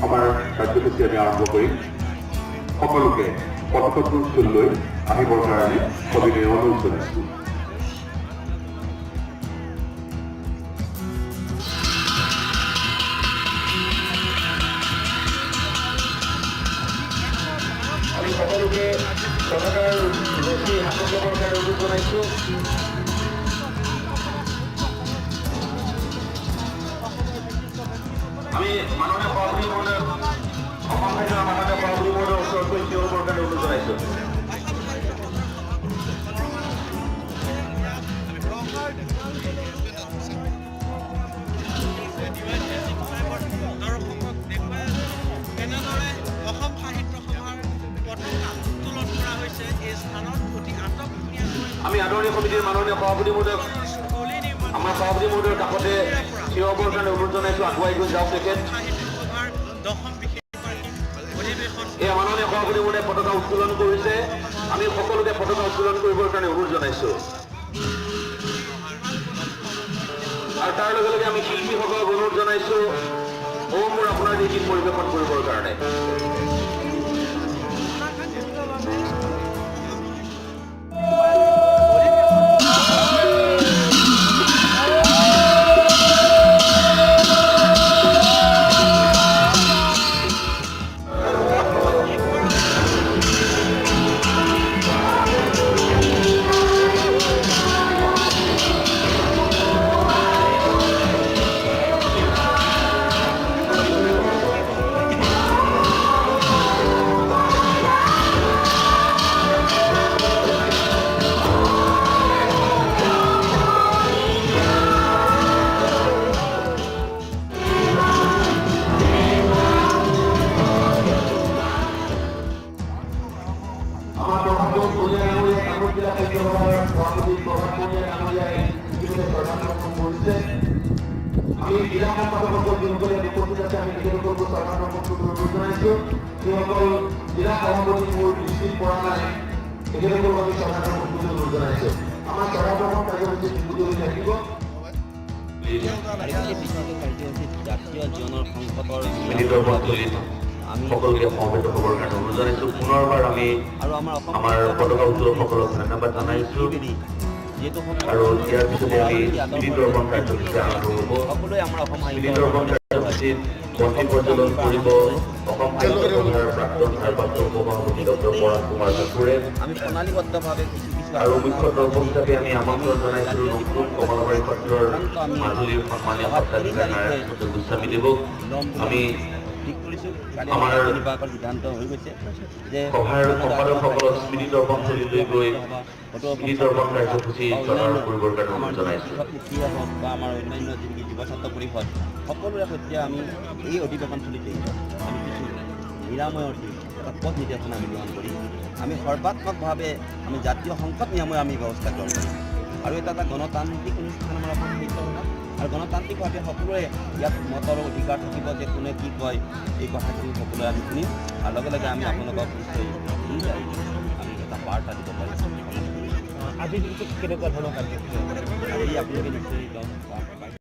আমাৰ কাৰ্যসূচী আমি আৰম্ভ কৰিম। সকলোকে পতাকাটোৰ ওচৰলৈ আহিবৰ কাৰণে সবিনয়ে অনুৰোধ জনাইছোঁ। আমি সকলোকে পতাকাৰ ৰছী হাতত ল'বৰ কাৰণে অনুৰোধ জনাইছোঁ। আমি মাননীয় সভাপতি মহোদয়, অসম সাহিত্যৰ মাননীয় সভাপতি মহোদয়ৰ ওচৰত গৈ থিয় হ'বৰ কাৰণে অনুৰোধ জনাইছোঁ। দৰ্শকক দেখুৱাই আছোঁ কেনেদৰে অসম সাহিত্য সভাৰ পতাকা উত্তোলন কৰা হৈছে এই স্থানত অতি আটকধুনীয়াকৈ। আমি আদৰণি সমিতিৰ মাননীয় সভাপতি মহোদয়ক স্থলী নিৰ্মাণ আমাৰ সভাপতি মহোদয়ৰ কাষতে থিয় হ'বৰ কাৰণে অনুৰোধ জনাইছোঁ। আগুৱাই গৈ যাওক তেখেত। সাহিত্য সভাৰ দশম বিশেষ বাৰ্ষিক অধিৱেশন। এই মাননীয় সভাপতি মহোদয়ে পতাকা উত্তোলন কৰিছে। আমি সকলোকে পতাকা উত্তোলন কৰিবৰ কাৰণে অনুৰোধ জনাইছোঁ আৰু তাৰ লগে লগে আমি শিল্পীসকলক অনুৰোধ জনাইছোঁ অ' মোৰ আপোনাৰ এই গীত পৰিৱেশন কৰিবৰ কাৰণে। আমাৰ প্ৰভাত বনীয়া ডাঙৰীয়া, কামৰূপ জিলা সাহিত্য সভাৰ সভাপতি প্ৰভাত বনীয়া ডাঙৰীয়াই ইতিমধ্যে শ্ৰদ্ধা তৰ্পণ কৰিছে। আমি জিলা সম্পাদকসকল যিসকলে উপস্থিত আছে, আমি তেখেতসকলকো শ্ৰদ্ধা তৰ্পণ কৰিবলৈ অনুৰোধ জনাইছোঁ। যিসকল জিলা সভাপতি মোৰ দৃষ্টিত পৰা নাই, তেখেতসকলক আমি শ্ৰদ্ধা তৰ্পণ কৰিবলৈ অনুৰোধ জনাইছোঁ। আমাৰ শ্ৰদ্ধা তৰ্পণ কাৰ্যসূচী হৈ থাকিব। এই বিশেষ কাৰ্যসূচীত জাতীয় জীৱনৰ সংকটৰ স্মৃতি তৰ্পণথলীত আমি সকলোকে সমবেত হ'বৰ কাৰণে অনুৰোধ জনাইছোঁ। পুনৰবাৰ আমি আৰু আমাৰ অসম আমাৰ পতাকা উত্তোলকসকলক ধন্যবাদ জনাইছোঁ। যিহেতু আৰু ইয়াৰ পিছতে আমি স্মৃতি তৰ্পণ কাৰ্যসূচী আৰম্ভ হ'ব। সকলোৱে আমাৰ অসম স্মৃতি সাহিত্য তৰ্পণ কাৰ্যসূচীত বন্তি প্ৰজ্বলন কৰিব অসম সাহিত্য সভাৰ প্ৰাক্তন ভাৰপ্ৰাপ্ত উপসভাপতি ডক্টৰ পৰাগ কুমাৰ ঠাকুৰে। আমি প্ৰণালীবদ্ধভাৱে কিছু কিছু আৰু মুখ্য তৰ্পক হিচাপে আমি আমন্ত্ৰণ জনাইছোঁ নতুন কমলাবাৰী সত্ৰৰ মাজুলীৰ সন্মানীয় সত্ৰাধিকাৰ নাৰায়ণ চন্দ্ৰ গোস্বামী দেৱক। ল'ম বুলি আমি ঠিক কৰিছোঁ। কালি আমাৰ আমাৰ নিৰ্বাহকৰ সিদ্ধান্ত হৈ গৈছে যে সভাৰ সম্পাদকসকলক স্মৃতি তৰ্পণথলীলৈ গৈ স্মৃতি তৰ্পণ কাৰ্যসূচী তদাৰক কৰিবৰ কাৰণে অনুৰোধ জনাইছোঁ। কৃষক মুক্তিয়ে হওক বা আমাৰ অন্যান্য যিনেকি যুৱ ছাত্ৰ পৰিষদ, সকলোৰে সৈতে আমি এই অধিৱেশনথলীতেই আমি কিছু নিৰাময়ৰ দিশ, এটা পথ নিৰ্দেশনা আমি গ্ৰহণ কৰি আমি সৰ্বাত্মকভাৱে আমি জাতীয় সংকট নিৰাময় আমি ব্যৱস্থা গ্ৰহণ কৰিম। আৰু এটা এটা গণতান্ত্ৰিক অনুষ্ঠান আমাৰ অসম সাহিত্য সভা আৰু গণতান্ত্ৰিকভাৱে সকলোৰে ইয়াত মতৰ অধিকাৰ থাকিব যে কোনে কি কয়, এই কথাখিনি সকলোৱে আমি শুনিম আৰু লগে লগে আমি আপোনালোকক নিশ্চয় 3 তাৰিখে আমি এটা বাৰ্তা দিব পাৰিম। আজিৰ দিনটোত কেনেকুৱা ধৰণৰ কাৰ্যসূচী? আজি আপোনালোকে নিশ্চয় গম পাইছে।